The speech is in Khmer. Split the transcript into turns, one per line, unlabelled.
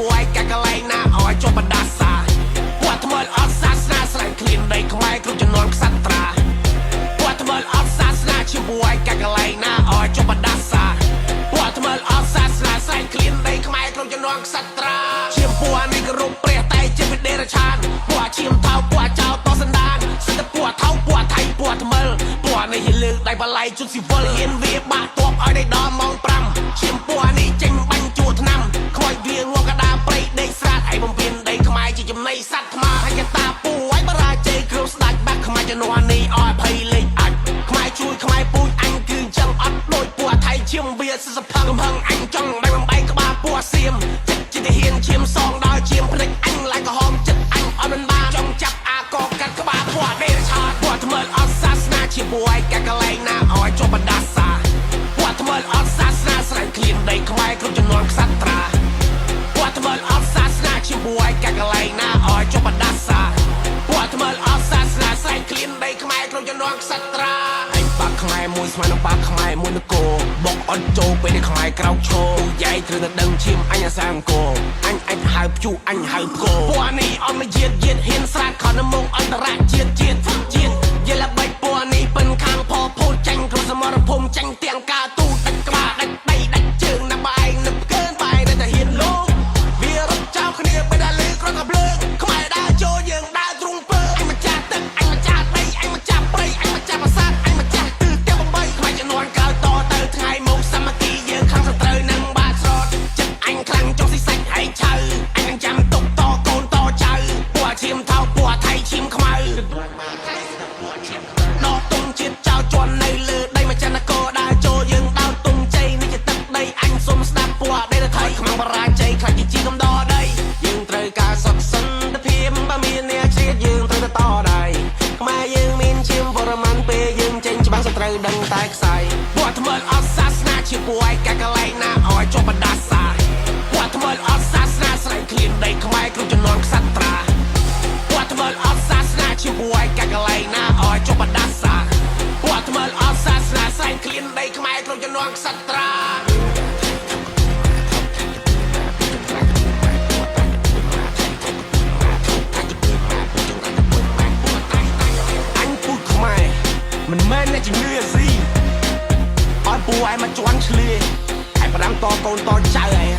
ពួកឯងកាកន្លែងណាឲ្យជាប់បណ្ដាសាពួកថ្មិលអត់សាសនាស្រែកឃ្លានដីខ្មែរគ្រប់ចំនួនក្សត្រាពួកថ្មិលអត់សាសនាឈាមពួកឯងកាកន្លែងណាឲ្យជាប់បណ្ដាសាពួកថ្មិលអត់សាសនាស្រែកឃ្លានដីខ្មែរគ្រប់ចំនួនក្សត្រាឈាមពួកនេះគោរពព្រះតែជាវិដេរឆានពួកឈាមថោពួកចោលតសណ្ដានសិទ្ធិពួកថោពួកថៃពួកថ្មិលពួកនេះលើកដៃបល័យជុនស៊ីវិលហ៊ានវាបាក់តបឲ្យដល់ម៉ោង5ឈាមពួកនេះចេញបាញ់ជួឆ្នាំខ្មោចវាងកដាព្រៃដេកស្រាតឯបំពេញដីខ្មែរជាចំណៃសត្វថ្មហើយកតាពូឲ្យបរាជ័យគ្រប់ស្ដាច់បាក់ខ្មែរជំនាន់នេះឲ្យភ័យលេចអាចខ្មែរជួយខ្មែរពូជអញគឺចឹងអត់ដូចពួកថៃឈាមវាសិសផឹងកំហឹងអញចង់ដៃបំបែកក្បាលពួកសៀមចិត្តជាទាហានឈាមសងដល់ឈាមភ្លេចអញឡើងក្រហមចិត្តអញអត់មិនបានចង់ចាប់អាកកាត់ក្បាលពួកដេរឆាតពួកថ្មិលអត់សាសនាជាពួកឯងកាកន្លែងណាឲ្យជាប់បណ្ដាសាពួកថ្មិលអត់សាសនាស្រែកឃ្លានដីខ្មែរគ្រប់ចំនួនក្សត្រាពួកថ្មិលអត់សាសនាជាពួកឯងកាកន្លែងណាឲ្យជាប់បណ្ដាសាពួកថ្មិលអត់សាសនាស្រែកឃ្លានដីខ្មែរគ្រប់ចំនួនក្សត្រាអញបាក់ខ្មែរមួយស្មើនឹងបាក់ខ្មែរមួយនគរបុកអត់ចូលពេលនេះខ្មែរក្រោកឈរយាយត្រូវតែដឹងឈាមអញអាសាអង្គអញអាចហៅព្យុះអញហៅផ្គរពួកនេះអត់មកយាតយាតហ៊ានស្រាតខនមុខអន្តរជាតិជាតិជាតិយល់ល្បិចពួកនេះប៉ិនខាងផផូតចាញ់គ្រប់សមរភូមិចាញ់ទាំងការទូតដាច់ក្បាលដាច់ដៃដាច់ជើងណាបែងនឹកកើនបែងតែហ៊ានលោកវារត់ចោលគ្នាពេលដែលលឺក្រកភ្លើងខ្មែរដើរចូលយើងដើរទ្រុងពើអញម្ចាស់ទឹកអញម្ចាស់ដីអញម្ចាស់ព្រៃអញម្ចាស់ប្រាសាទអញម្ចាស់ទិសទាំង8ខ្មែរជំនាន់ក្រោយតទៅថ្ងៃមកសាមគ្គីយើងខាងសត្រូវនឹងបាក់ស្រត់ចិត្តអញខ្លាំងចុះស៊ីសាច់ហែកឆៅអញនឹងចាំទុកតកូនតចៅពួកឈាមថោពួកថៃឈាមខ្មៅដកទងជាតិចោលជន់នៅលើដីម្ចាស់នគរដើរចូលយើងដោតទងជ័យនេះជាទឹកដីអញសុំស្ដាប់ពួកដេរថៃខ្មាំងបរាជ័យខ្លាចជាកំដរដីយើងត្រូវការសុខសន្តិភាពបើមានអ្នកជាតិយើងត្រូវតែតដៃខ្មែរយើងមានឈាមបរម័នពេលយើងចេញច្បាំងសត្រូវដឹងតែខ្សែពួកថ្មិលអត់សាសនាជាពួកឯងកាកន្លែងណាឲ្យជាប់បណ្ដាសាពួកថ្មិលអត់សាសនាស្រែកឃ្លានដីខ្មែរគ្រប់ចំនួនក្សត្រាពួកថ្មិលអត់សាសនាជាពួកឯងកាកន្លែងណាឲ្យជាប់បណ្ដាសាពួកថ្មិលអត់សាសនាស្រែកឃ្លានដីខ្មែរគ្រប់ចំនួនក្សត្រា អញពូជខ្មែរមិនមែនអ្នកជំងឺអាស៊ីឲ្យពូឯងមកជន់ឈ្លាឯផ្ដាំតកូនតចៅឯង